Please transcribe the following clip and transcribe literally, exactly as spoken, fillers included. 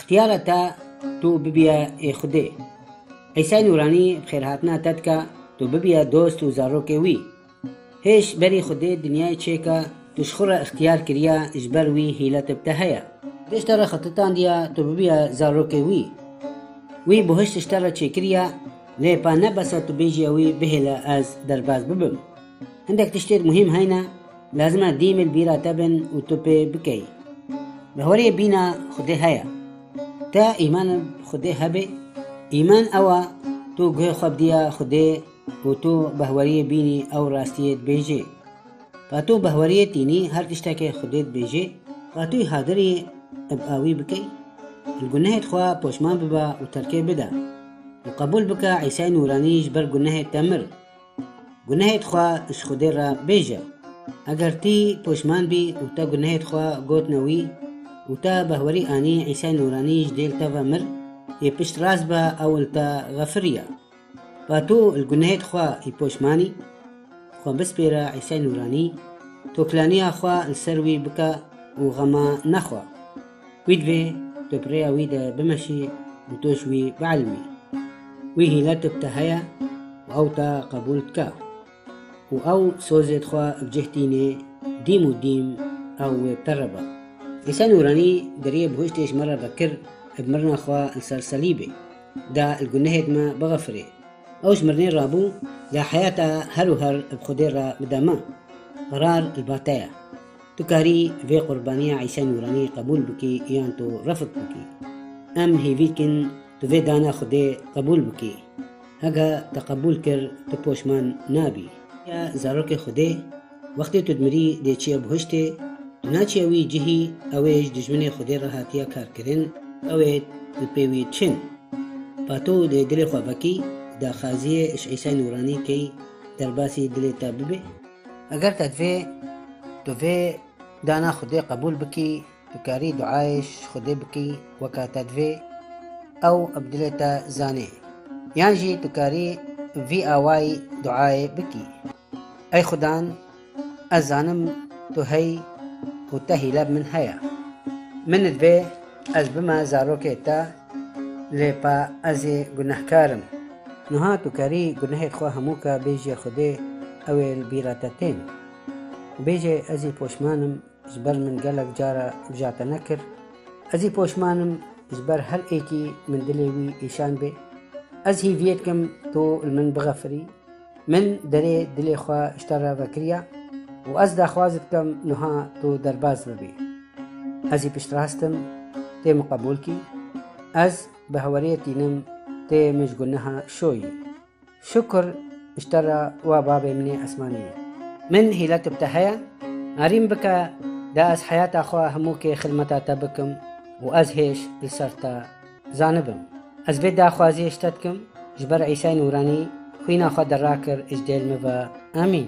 Tiyara te tu bibiye ê Xwedê. Îsay Nûranî bi xêrhatina te dike, tu bibiye dost û zarokê wî. Hêj berî Xwedê dinyayê çêke, tu ji xwe re ixtiyar kiriye, ji ber wî hîlet bi te heye. Xwedê ji te re xetitandiye, tu bibiye zarokê wî. Wî buhişt ji te re çêkiriye, lê pa ne bes e tu bêjiye wî bihêle ez derbas bibim. Hindek tiştêd muhîm heyne, lazim e dîm li bîra te bin û tu pê bikey. Behweriyê bîna Xwedê heye. Te îman bi Xwedê hebe? Îman ew e, tu guhê xwe bidiye Xwedê û tu behweriyê bînî ew rastiyê dibêjê. Pa tu behweriyê tînî her tiştekê Xwedê dibêjê, pa tu yî hadirî bi awî bikey? Li gunehêd xwe poşman bibe û terkê bide. Û qebûl bike Îsay Nûranî ji ber gunehê te mir. Gunehêd xwe ji Xwedê re bêje. Eger tî poşman bî û te gunehêd xwe gotne wî û te behwerî anî Îsay Nûranî ji dêl te ve mir, yê pişt rast be ew li te xefiriye. Pa tu li gunehêd xwe yî poşmanî, xwe bispêre Îsay Nûranî, toklaniya xwe li ser wî bike û xema nexwe. Wî divê tu bi rêya wî de bimeşî û tu ji wî bielmî. Wî hîlet bi te heye û ew te qebûl dike. Û ew sozêd xwe bi cih tînê, dîm û dîm ew wê bi te re be. Îsa Nûranî deriyê bihuştê ji me re vekir, bi mirina xwe li ser selîbê, da li gunehêd me bixefirê. Ew ji mirinê rabû, da heyata her û her bi Xwedê re bide me. Qerar li ba te ye. Tu karî vê qurbaniya Îsa Nûranî qebûl bikî yan tu refd bikî. Em hêvî dikin tu vê dana Xwedê qebûl bikî. Hege te qebûl kir, tu poşman nabî. Ya zarokê Xwedê, wextê tu dimirî dê çiye bihuştê, tu naçiye wî cihî, ew ê ji dijminê Xwedê re hatiye karkirin, ew ê li pê wî çin. Pa tu dê dilê xwe vekî, daxaziyê ji Îsay Nûranî key, derbasî dilê te bibê. Eger te divê, tu vê dana Xwedê qebûl bikî, tu karî duayê ji Xwedê bikî weke te divê, ew bi dilê te zanê. Yan jî tu karî vî awayî duayê bikî. Ey Xudan, ez zanim tu hey û te hîle bi min heye. Min divê ez bime zarokê te, lê pa ez ê gunehkar im. Niha tu karî gunehê xwe hemû ke bêjî Xwedê, ew ê li bîra te tên. Û bêjê ez ê poşman im, ji ber min gelek cara bija te nekir. Ez ê poşman im, ji ber her êkî min dilê wî îşan bê. Ez hîviyê dikim tu li min bixefirî. Min derê dilê xwe ji te re vekiriye û ez daxwaz dikim niha tu derbas bibî. Ez ê piştrast im, tê min qebûl kî. Ez bi heweriyê tînim, tê min ji guneha şoyî. Şukur ji te re wa babê min ê esmanî. Min hîlet bi te heye, arîm bike, da ez heyata xwe hemûkê xidmeta te bikim û ez hêj li ser te zanibim. Ez vê daxwaziyê ji te dikim, ji ber Îsay Nûranî, xwîna xwe derakir ji dêl min ve. Amîn.